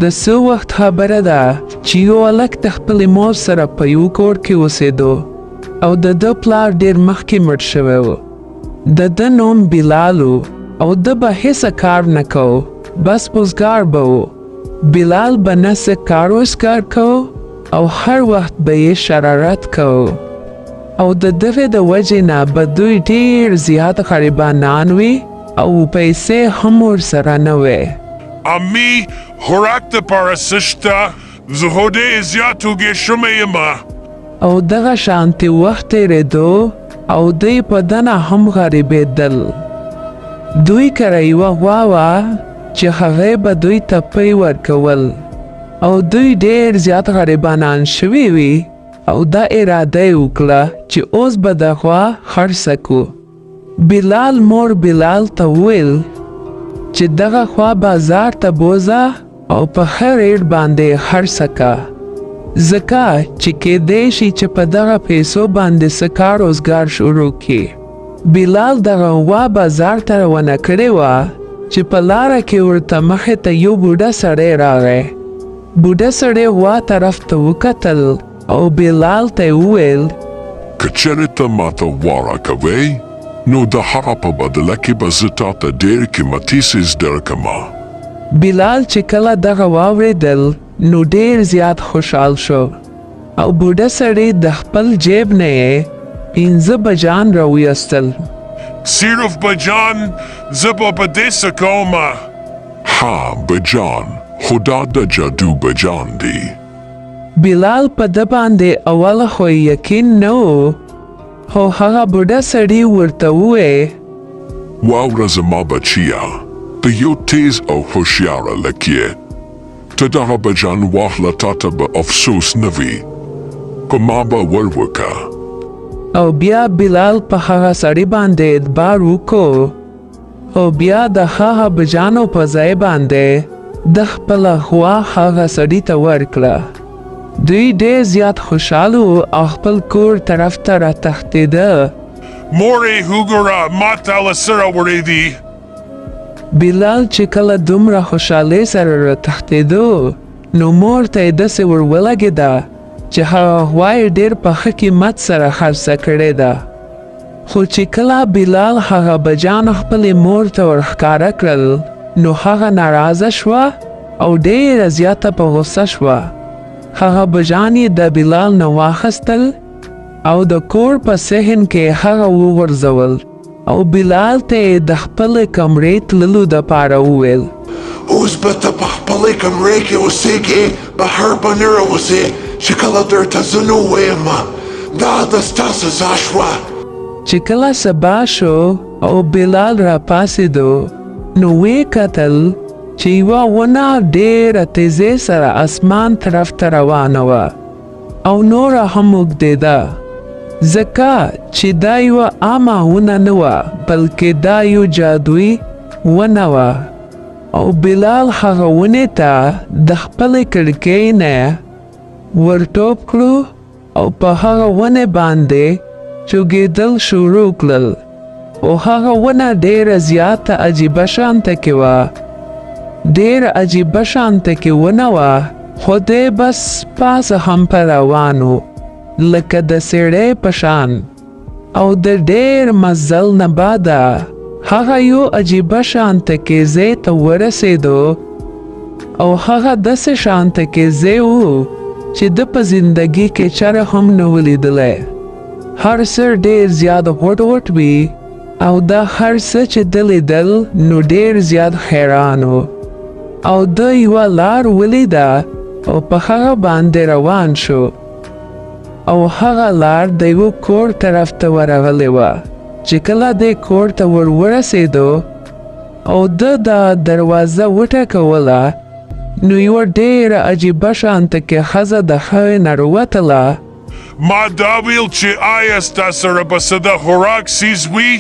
د څه وخت خبره ده چې یو هلک د خپلې مور سره په یو کور کې اوسېدو او د ده پلار ډېر مخکې مړ شوی و. د ده نوم بلال و او ده به هېڅ کار نه کو، بس وزګار به و. بلال به نه څه کار روزګار کو او هر وخت به یې شرارت کو او د دغې د وجې نه به دوی ډېر زیات غریبانان وي او پیسې هم ورسره نه وې. امي، خوراک دپاره څه شته؟ زه خو ډېر زیات وږی شوی یم. او دغه شانتې وخت تېرېدو او دوی په دنه هم غریبېدل. دوی کره یوه غوا وه چې هغې به دوی ته پی ورکول او دوی ډېر زیات غریبانان شوي وي او دا اراده یې وکړه چې اوس به د غوا خرڅه کو. بلال مور بلال ته وویل چې دغه خوا بازار ته بوځه او په ښه ریټ باندې یې خرڅه که، ځکه چې کیدای شي چې په دغه پیسو باندې څه کار روزګار شروع کړي. بلال دغه غوا بازار ته روانه کړې وه چې په لاره کې ورته مخې ته یو بوډا سړی راغی. بوډا سړی غوا طرف ته وکتل او بلال ته یې وویل. که چېرې ته ماته غوا راکوې، نو د هغه په بدله کې به زه تا ته ډېر قیمتي څیز درکړم. بلال چې کله دغه واورېدل نو ډېر زیات خوشحال شو او بوډه سړي د خپل جېب نه یې پنځه بجان راویستل. صرف بجان؟ زه به په دې څه کوم؟ ها بجان، خو دا د جادو بجان دي. بلال په ده باندې اول خو یې یقین نه و، خو هغه بوډا سړي ورته ووې. واوره زما بچیه، ته یو تیز او هوښیار هلک یې، ته دغه بجان واخله تاته به افسوس نه وي، په ما باور وکه. او بیا بلال په هغه سړي باندې اعتبار وکړو او بیا د هغه بجانو په ځای باندې ده خپله غوا هغه سړي ته ورکړه. دوی ډېر زیات خوشحال وو او خپل کور طرف ته راتښتېده. مورې وګوره ما ته له څه راوړي دي. بلال چې کله دومره خوشحالۍ سره راتښتېدو نو مور ته یې داسې ور ولګېده چې هغه غوا یې ډېر په ښه قیمت سره خرڅه کړې ده. خو چې کله بلال هغه بجان خپلې مور ته ور ښکاره کړل نو هغه ناراضه شوه او ډېره زیاته په غوسه شوه. هغه بجان یې د بلال نه واخستل او د کور په صحن کې هغه وغورځول او بلال ته یې د خپلې کمرې تللو دپاره وویل. اوس به ته په خپلې کمرې کې اوسېږې، بهر به نه راوځې، چې کله درته زه نه ووایم، دا د ستا سزا شوه. چې کله سبا شو او بلال راپاڅېدو نو ویې کتل چې یوه ونه ډېره تېزۍ سره اسمان طرف ته روانه وه او نوره هم اوږدېده، ځکه چې دا یوه عامه ونه نه وه، بلکې دا یو جادويي ونه وه. او بلال هغه ونې ته د خپلې کړکۍ نه ورټوپ کړو او په هغه ونې باندې چوګېدل شروع کړل او هغه ونه ډېره زیاته عجیبه شانته کې وه، ډېره عجیبه شانته کې ونه وه، خو دی بس پاسه هم په روان و لکه د څېړۍ په شان. او د ډېر مزل نه بعده هغه يو عجيبه شانته کې ځای ته ورسېدو او هغه داسې شانته کې ځای و چې ده په زندګي کې چېرې هم نه و ليدلی. هر څه ډېر زيات غوټ غوټ وي او دا هر څه چې ده ليدل نو ډېر زيات حيران و او ده يوه لار وليده او په هغه باندې روان شو. او هغه لار د یوه کور طرف ته ورغلې وه. چې کله دی کور ته ور ورسېدو او ده دا دروازه وټکوله نو یوه ډېره عجیبه شانته کې ښځه د هغې نه راوتله. ما دا ویل چې آیا ستا سره به څه د خوراک څیز وي؟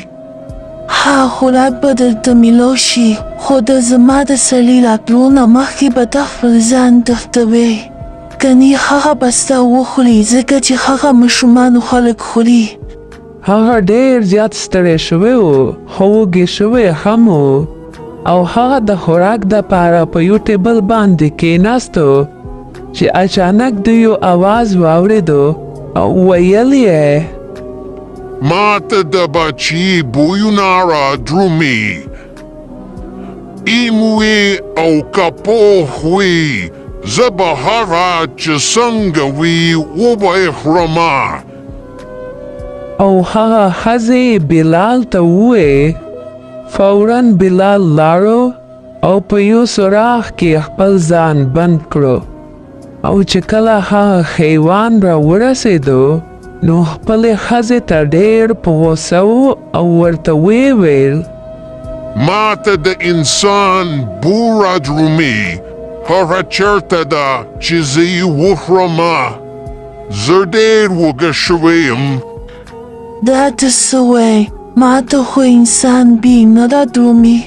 ها، خوراک به درته میلو شي، خو د زما د سړي راتلو نه مخکې به ته خپل ځان تښتوې. کني هغه به ستا وخوري ځکه چې هغه ماشومانو خلک خوري. هغه ډېر زیات ستړی شوی و، خو وږی شوی هم و. او هغه د خوراک د پاره په یو ټیبل باندې کېناستو چې اچانک د یو اواز واورېدو او ویل یې: ماته د بچي بویونه را درومي، ایم وي او که پوخ وي، زه به هغه چې څنګه وي وبه یې خورمه. او هغه ښځې بلال ته وویل. فورا بلال لاړو او په یو سوراخ کې خپل ځان بند کړو، او چې کله هغه حیوان را ورسېدو نو خپلې ښځې ته ډېر په غوسه و او ورته ویې ویل: ماته د انسان بو را درومي، هغه چېرته ده چې زه یې وخورمه؟ زه ډېر وږی شوی یم. دا ته څه وایې؟ ماته خو انسان بی نه رادرومي.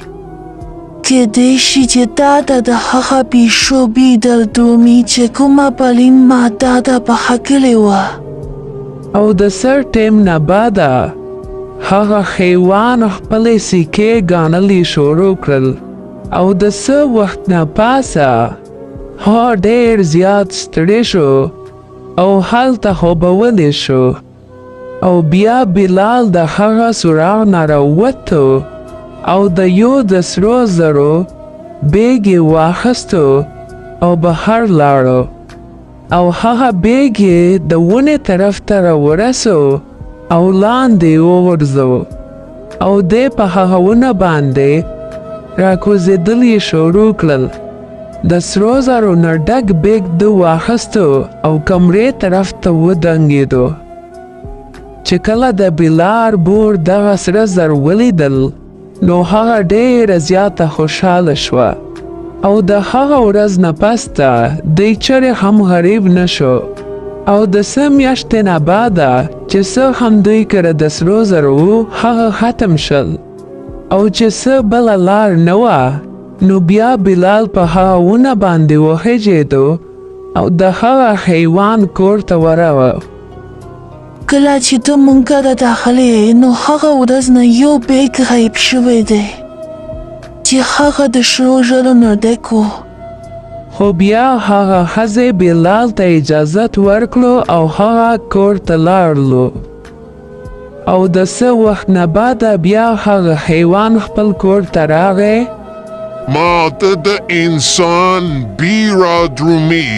کېدای شي چې تا ته د هغه پیشو بی در درومي چې کومه پرون ما تا ته پخه کړې وه. او د سر ټیم نه بعده هغه حیوان خپلې سیکې ګڼلې شروع کړل، او د څه وخت نه پاسه هغه ډېر زیات ستړی شو او هلته خوبولی شو. او بیا بلال د هغه سوراخ نه راووتو او د یو د سرو زرو بیګ یې واخستو او بهر لاړو، او هغه بیګ یې د ونې طرف ته راورسو او لاندې وغورځو، او دی په هغه ونه باندې راکوزېدل یې شروع کړل. د سرو زرو نه ډک بیګ ده واخستو او کمرې طرف ته ودنګېدو. چې کله د بلار بور دغه سره زر ولیدل نو هغه ډېره زیاته خوشحاله شوه، او د هغه ورځ نه پسته دی چرې هم غریب نه شو. او د څه میاشتې نه بعده چې څه هم دوی کره د سرو زرو وو هغه ختم شل، او چې څه بله لار نه وه نو بیا بلال په هغه ونه باندې وخېجېدو او د هغه حیوان کور ته ورغی. کله چې ته مونږ کره راغلی یې نو هغه ورځ نه یو بیګ غایب شوی دی چې هغه د سرو زرو نه ډک و. خو بیا هغه ښځې بلال ته اجازت ورکړو او هغه کور ته لاړلو، او د څه وخت نه بعده بیا هغه حیوان خپل کور ته راغی. ماته د انسان بی را درومي،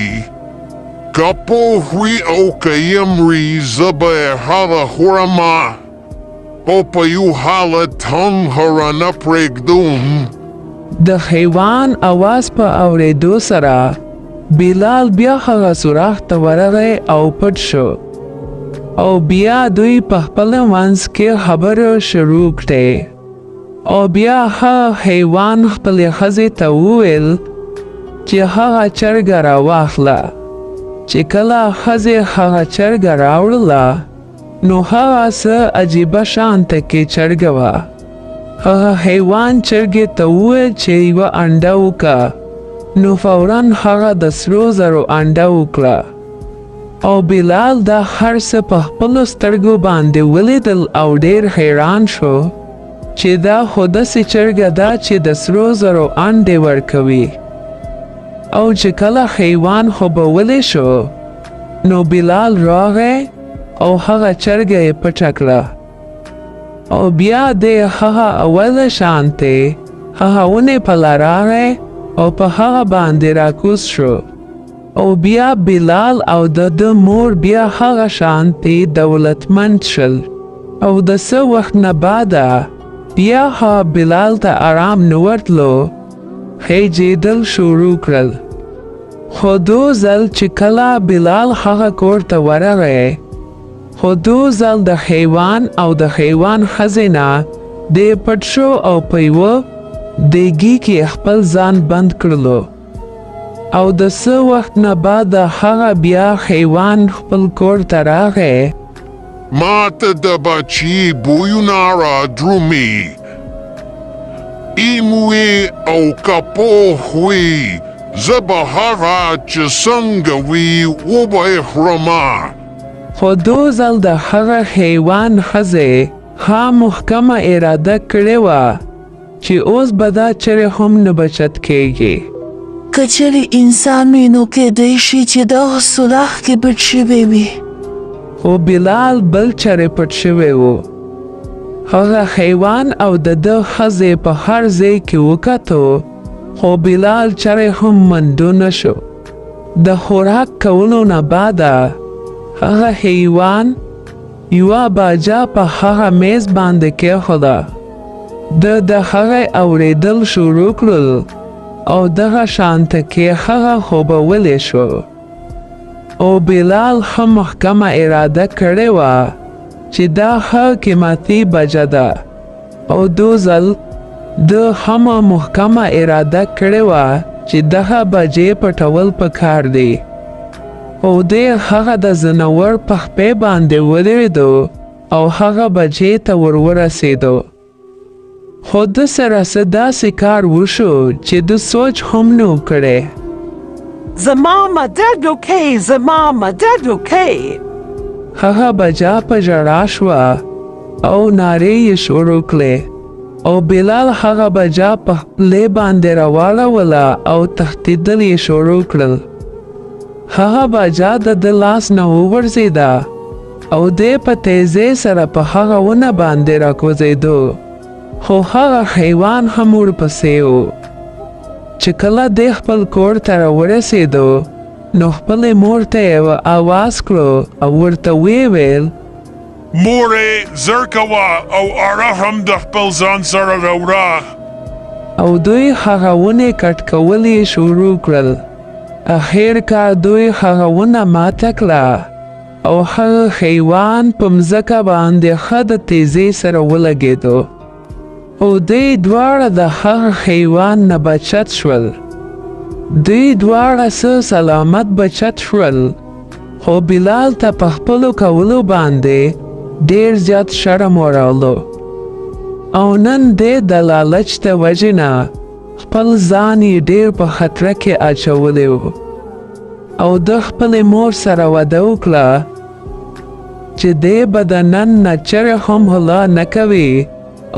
که پوه وي او که یې مري زه به یې هغه خورمه، او په یو حالت هم هغه نه پرېږدم. د حیوان اواز په اورېدو سره بلال بیا هغه سوراخ ته ورغی او پټ شو، او بیا دوی په خپل منځ کې خبرې شروع کړې. او بیا هغه حیوان خپلې ښځې ته وویل چې هغه چرګه راواخله. چې کله ښځې هغه چرګه راوړله نو هغه څه عجیبه شانته کې چرګه وه. هغه حیوان چرګې ته وویل چې یوه انډه وکړه، نو فورا هغه د سرو زرو انډه وکړه. او بلال دا هر څه په خپلو سترګو باندې ولیدل او ډېر حیران شو چې دا خو داسې چرګه ده چې د سرو زرو انډې ورکوي. او چې کله حیوان خوبولی شو نو بلال راغی او هغه چرګه یې پټه کړه، او بیا دی هغه اوله شانتې هغه ونې په راغی او په هغه باندې راکوز شو. او بیا بلال او د ده مور بیا هغه شانتې دولتمند شل. او د څه وخت نه بعده بیا هغه بلال ته آرام نه ورتلو، خېجېدل شروع کړل. خو دو ځل چې کله بلال هغه کور ته ورغی، خو دو ځل د حیوان او د حیوان ښځې نه دی پټ شو او په یوه دیګي کې خپل ځان بند کړلو. او د څه وخت نه بعد هغه بیا حیوان خپل کور ته راغی. ماته د بچي بویونه را درومي، ایم وي او که پوخ وي، زه به هغه چې څنګه وي وبه یې خورمه. خو دو ځل د هغه حیوان ښځې ښه محکمه اراده کړې وه چې اوس به دا چرې هم نه بچت کېږي. که چېرې انسان وي نو کېدای شي چې دغه سوراخ کې پټ شوی وي. خو بلال بل چرې پټ شوی و. هغه حیوان او د ده ښځې په هر ځای کې وکتو، خو بلال چرې هم مندو نه شو. د خوراک کولو نه بعده هغه حیوان یوه باجه په هغه میز باندې کېښوده. ده د هغې اورېدل شروع کړل او دغه شانته کې هغه خوبولی شو. او بلال ښه محکمه اراده کړې وه چې دا ښه قیمتي بجه ده، او دو ځل ده همه محکمه اراده کړې وه چې دغه بجې پټول پکار دي. او دی هغه د ځناور په خپې باندې ودرېدو او هغه بجې ته ور ورسېدو. خو ده سره څه داسې کار وشو چې ده سوچ هم نه و کړی. زما مدد وکړئ! زما مدد وکړئ! هغه بجا په ژړا شوه او نارې یې شروع کړې او بلال هغه بجا په خپلې باندې راواړوله او تښتېدل یې شروع کړل. هغه باجا د ده لاس نه وغورځېده او دی په تیزۍ سره په هغه ونه باندې راکوزېدو، خو هغه حیوان هم ورپسې و. چې کله دی خپل کور ته راورسېدو نو خپلې مور ته یې اواز کړو او ورته ویې ویل. مورې زر کوه او اره هم د خپل ځان سره راوړه. او دوی هغه ونې کټ کول یې شروع کړل. اخر کار دوی هغه ونه ماته کړه او هغه حیوان په مځکه باندې ښه د تیزۍ سره ولګېدو او دوی دواړه د هغه حیوان نه بچت شول. دوی دواړه څه سلامت بچت شول، خو بلال ته په خپلو کولو باندې ډیر زیات شرم ورغلو او نن دی د لالچ د وجې نه خپل ځان یې ډیر په خطره کې اچولی و او ده خپلې مور سره وعده وکړه چې دی به د نن نه چرې هم غلا نه کوي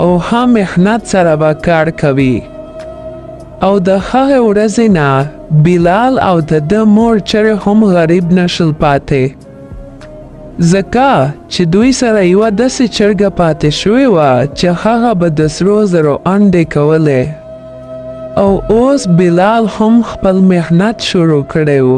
او ښه محنت سره به کار کوي. او د هغې ورځې نه بلال او د ده مور چرې هم غریب نه شول پاتې. ځکه چې دوی سره یوه داسې چرګه پاتې شوې وه چې هغه به د سرو زرو انډې کولې. او اوس بلال هم خپل محنت شروع کړی و.